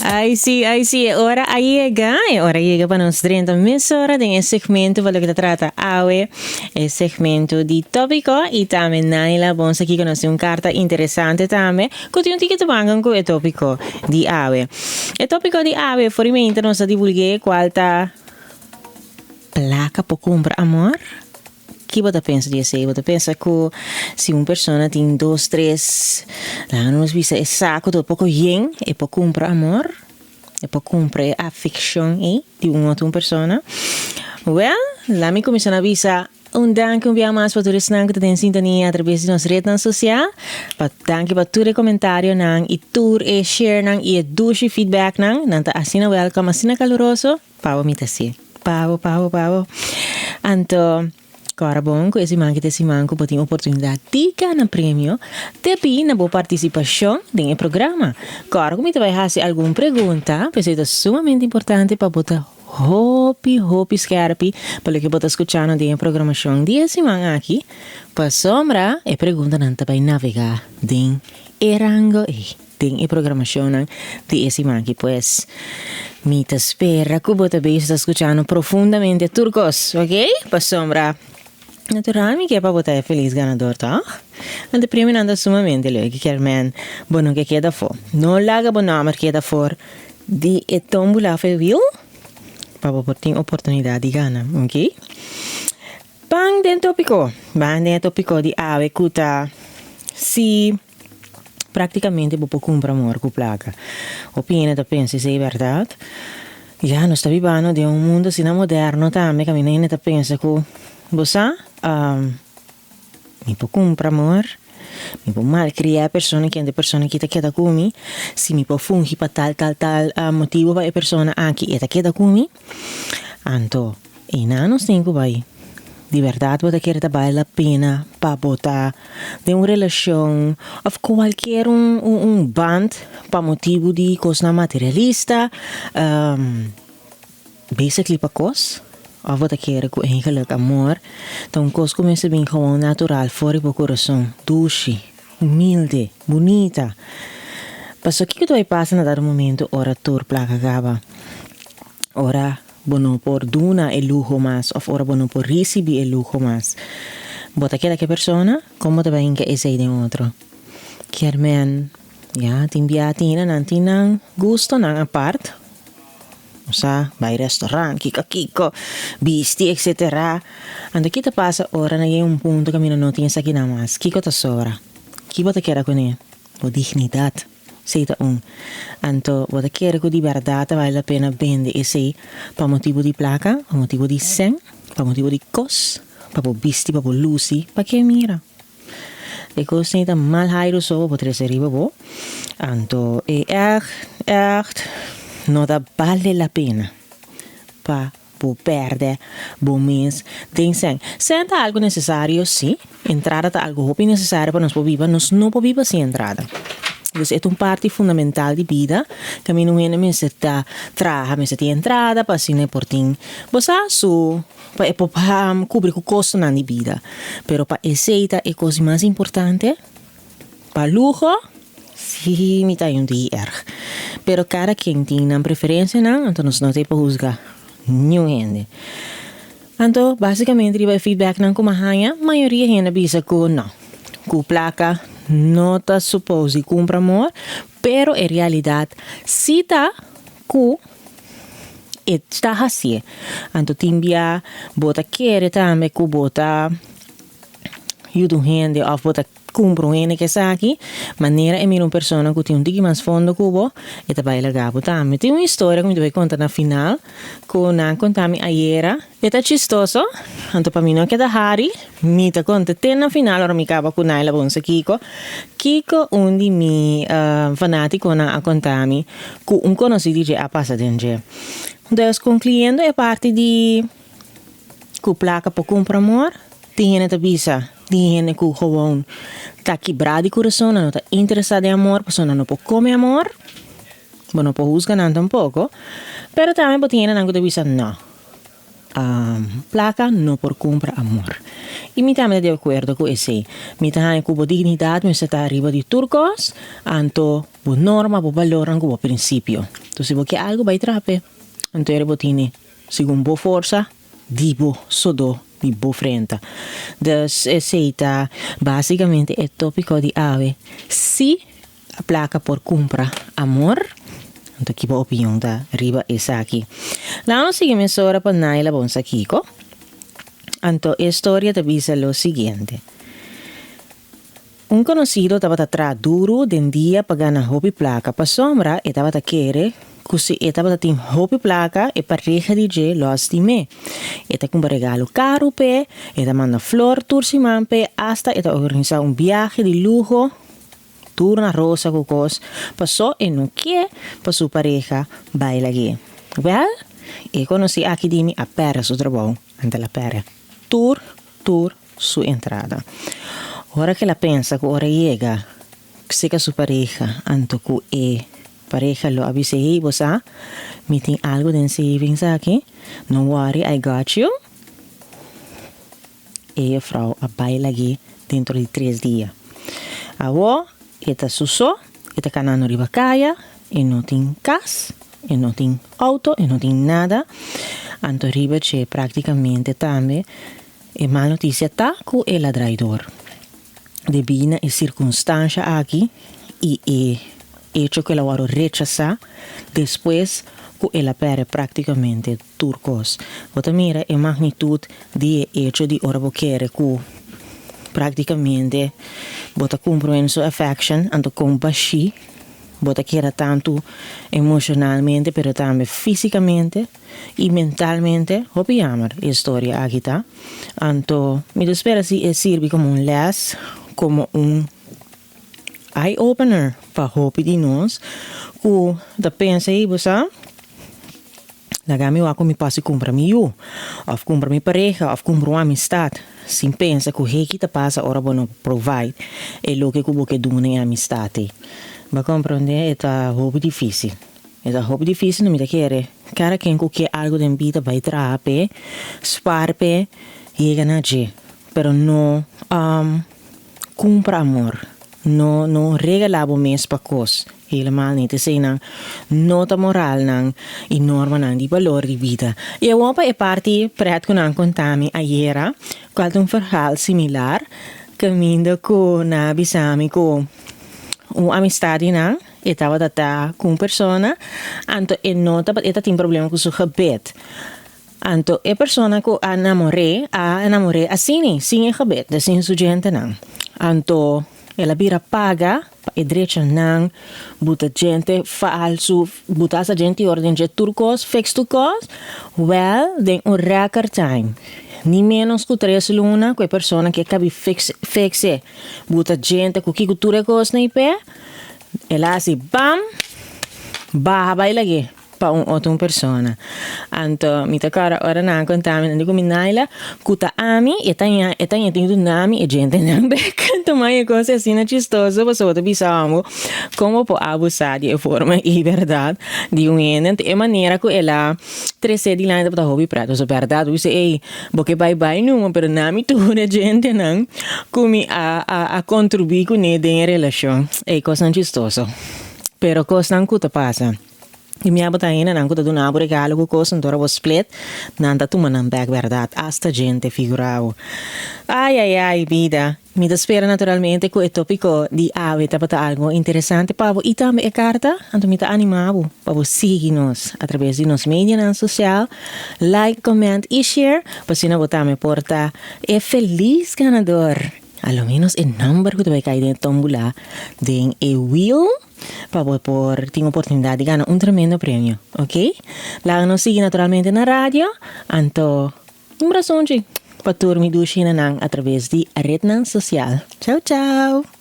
Ai sí, ai sí, e ora a yega, e ora a yega pa nos drenta mesora den e segmento pa loke ta trata awe, e segmento di tópiko i tambe Naila Bonsa kiko nos tin un karta interesante tambe ku tin un tiki te bangan ku e tópiko di awe. E tópiko di awe for di meinta nos a divulg'é kual ta Plaka por kumpra amor? Ki bo ta pensa di esei? Bo ta pensa ku si un persona tin dos, tres, laga nos bisa e saku ta poko yen, e por kumpra amor? E por kumpra e afekshon ei di un otro un persona? Wèl, laga mi kuminsá na bisa un danki un bia mas pa tur esnan ku ta den sintonia atrabes di nos retnan sosial. Pa danki pa tur e komentarionan i tur e sharenan i e dushi feedbacknan. Nan ta asina wèlkòm, asina kaluroso. Pabo mi ta si. Pabo, pabo, pabo. Anto, kòrda bon ku e siman ki ta e siman ku bo tin oportunidat di gana premio debí na bo partisipashon den e programa. Kòrda ku mi ta bai hasi algun pregunta, p'esei ta sumamente importante pa bo ta hopi, hopi skèrpi pa loke bo ta skuchando den e programashon di e siman aki, pasobra e preguntanan ta bai navegá den e rango ei. Den e programacionnan di e siman aki pues mi ta spera cu bo ta bezig ta scuchando profundamente tur cos, ok? Pasobra natural mi ke pa bo ta e feliz ganador toch? Want e premionan ta sumamente leuk, kier men bo no ke keda afo. No laga bo nomber keda for di e tombula of e wiel pa bo por tin oportunidad di gana, ok? Ban den topico, ban den e topico di awe cu ta si practicamente bo por cumpra amor cu placa. Hopi hende ta pensa esey berdad. Ya, nos ta bibando den un mundo asina moderno tambe caminda hende ta pensa cu bo sa, mi por cumpra amor, mi por malcria e persona kende e persona aki ta keda cu mi, si mi por fungi pa tal tal tal motibo pa e persona aki e ta keda cu mi. Anto einan nos tin ku bai. Di bèrdat bo ta kere ta bale la pena pa bo ta den un relashon òf kualkier un un band pa motibu di kosnan materialista, basically pa kos? Òf bo ta kere ku eigenlik amor ta un kos ku mester bin gewoon natural for di bo kurason, dushi, humilde, bunita? Pasobra kiko ta bai pasa na dado momento ora tur plaka kaba? Ora bo no por duna e luho mas of ora bo no por ricibi e luho mas, bo ta keda ke persona? Con bo ta bai hinca esey den otro? Kier men, ya, tin bia tin hende nan tin nan gustonan apart, osea, bai restaurant, kiko kiko, bisti, etcetera. Anto ki ta pasa ora nan yega un punto caminda no tin esakinan mas? Kiko ta sobra? Ki bo ta keda cune? Bo dignidad. Esei ta un. Anto bo ta kere ku di bèrdat ta bale la pena bende esei pa motibu di plaka, pa motibu di sèn, pa motibu di kos, pa bo bisti, pa bo lusi, pa ke mira? E kosnan ei ta mal hairu so bo por trese riba bo. Anto e ègt, ègt no ta bale la pena pa Bo pèrdè bo mes den sèn. Sèn ta algu nesesario, sí. Entrada ta algu hopi nesesario pa nos por biba. Nos no por biba sin entrada. Dus e ta un parti fundamental di bida. Kaminda un hende mester ta traha, mester tin entrada pa asina e por tin, bo sa, su, pa e por kubri ku kostonan di bida. Pero pa esei ta e kos di mas importante. Pa luho? Sí, mi ta un di erg. Pero kada ken tin nan preferencianan, anto nos no ta e pa huzga niun hende. Anto, basicamente riba e feedbacknan ku mi a haña, mayoria hende a bisa ku no, ku plaka no ta supose di kumpra amor, pero e realidat sí ta ku e ta hasié. Anto tin bia bo ta kere tambe ku bo ta yuda un hende òf bo ta Cumpra un hende kesaki, manera e mira un persona cu tin un tiki mas fondo cu bo, e ta bay laga bo tambe. Tin un historia cu mi ta bay conta na final, cu nan a conta mi ayera. E ta chistoso, anto pa mi no keda hari, mi ta conta te na final ora mi caba cu Naila Bonsa kico, kico un di mi fanaticonan a conta mi cu un conoci di dje a pasa den dje. Dus concluyendo e parti di. Ku plaka por kumpra amor? Tin hende ta bisa, tin hende ku gewoon ta kibrá di kurason, nan no ta interesá den amor pasobra nan no por kome amor. Bo no por husga nan tampoko. Pero tambe bo tin hendenan ku ta bisa, no, plaka no por kumpra amor. I mi tambe ta di akuerdo ku esei. Mi ta haña ku bo dignidat mester ta ariba di tur kos, anto bo norma, bo balornan ku bo prinsipio. Entonces si bo ke algu bai traha p'e. Anto ere bo tini segun bo forsa di bo sodó di bo frenta. Dus esei ta básicamente e tópiko di awe. Si plaka por kumpra amor, anto ki bo opinion ta riba esaki? Laga nos sigui mesora pa Naila Bonsa kiko. Anto e storia ta bisa lo siguiente. Un konosido tabata traha duru den dia pa gana hopi plaka pasobra e tabata kere ku si e tabata tin hopi plaka e pareha di dje lo a stim'é. E ta kumpra regalo karu p'e, e ta manda flor tur siman p'e, asta e ta organisá un biahe di luho tur na rosa ku kos paso e no ke pa su pareha bai lag'é. Wèl, e konosí aki di mi a pèrdè su trabou, anto el a pèrdè tur tur su entrada. Ora ku el a pensa ku ora e yega seka su pareha, anto ku e pareha lo a bisa, Hey, bo sa, mi tin algu den savings aki, no worry, I got you. E jufrou a bai lag'é dentro di tres dia. Awor e ta su so, e ta kanando riba kaya, e no tin kas, e no tin outo, e no tin nada. Anto riba dje praktikamente tambe E mal notisia ta ku el a draidor. Debí na e sirkunstansha aki i e echo ku el a wòrdu rechasá despues ku el a pèrdè práktikamente tur kos. Bo ta mira e magnitut di e echo di ora bo kere ku práktikamente bo ta kumpra un su affection anto kon bashí bo ta keda tantu emoshonalmente pero tambe físikamente. I mentalmente hopi jammer e storia aki ta. Anto mi ta spera si e sirbi komo un les, komo un eye opener pa hopi di nos ku ta pensa, hey bo sa, laga mi wak ku mi pasa kumpra mi yu, òf kumpra mi pareha, òf kumpra un amistat, sin pensa ku hey ki ta pasa ora bo no provide e loke ku bo ke duna e amistat ei. Bo a komprende? E ta hopi difisil. E ta hopi dificil no mi ta kere cada ken cu ke algo den bida bay traha p'e, spaar p'e, yega na dje, pero no cumpra amor, no no regala bo mes pa cos, helemaal niet, eseynan no ta moralnan y normanan di balor di bida. Y awor pa e parti pret cu nan conta mi ayera, cual ta un verhaal similar, caminda cu nan a bisa mi cu un amistad di nan, E tabata ta ku un persona, anto e no tabata, e ta tin problema ku su gebed. Anto e persona ku a namor'é, a namor'é asini, sin e gebed, dus sin su djentenan. Anto el a bira paga pa e drecha nan, buta djente falsu, buta hasta djente oro den dje tur kos, fix tur kos. Wèl, den un record time, ni ménos ku tres luna ku e persona ke kabi fix, fix e, buta djente ku kiko tur e kosnan ei p'e. El a hasi bam, baha bai lag'é pa un otro un persona. Anto mi ta kòrda ora nan a konta mi, nan di ku mi Naila, ku ta ami, e ta ña, e ta ña tin duna mi e djentenan bèk. Anto mai e kos asina chistoso pasobra bo ta bisa amo kon bo por abusá di e forma ei bèrdat di un hende. Anto e manera ku el a tres'é dilanti tabata hopi prèt. Pasobra bèrdat bo bisa ey bo ke bai bai numa pero na mi tur e djentenan ku mi a a kontribuí kuné den e relashon. Ey kosnan chistoso. Pero kosnan ku ta pasa. I mi abo ta hendenan ku ta duna bo regalo ku kos anto ora bo split nan ta tuma nan bek bèrdat. Asta djente figura bo. Ay ay ay bida. Mi ta spera naturalmente ku e topiko di awe tabata algo interesante pa bo i tambe e karta. Anto mi ta anima bo pa bo sigui nos atrabes di nos medianan sosial, like, comment i share pa asina bo tambe por ta e felis ganador. A lo menos e number ku ta bai kai den e tombula den e wheel pa bo por tin oportunidad di gana un tremendo premio, ok? Laga nos sigui naturalmente na radio, anto un brazonchi pa tur mi dushinanan a traves di rednan social. Chau chau!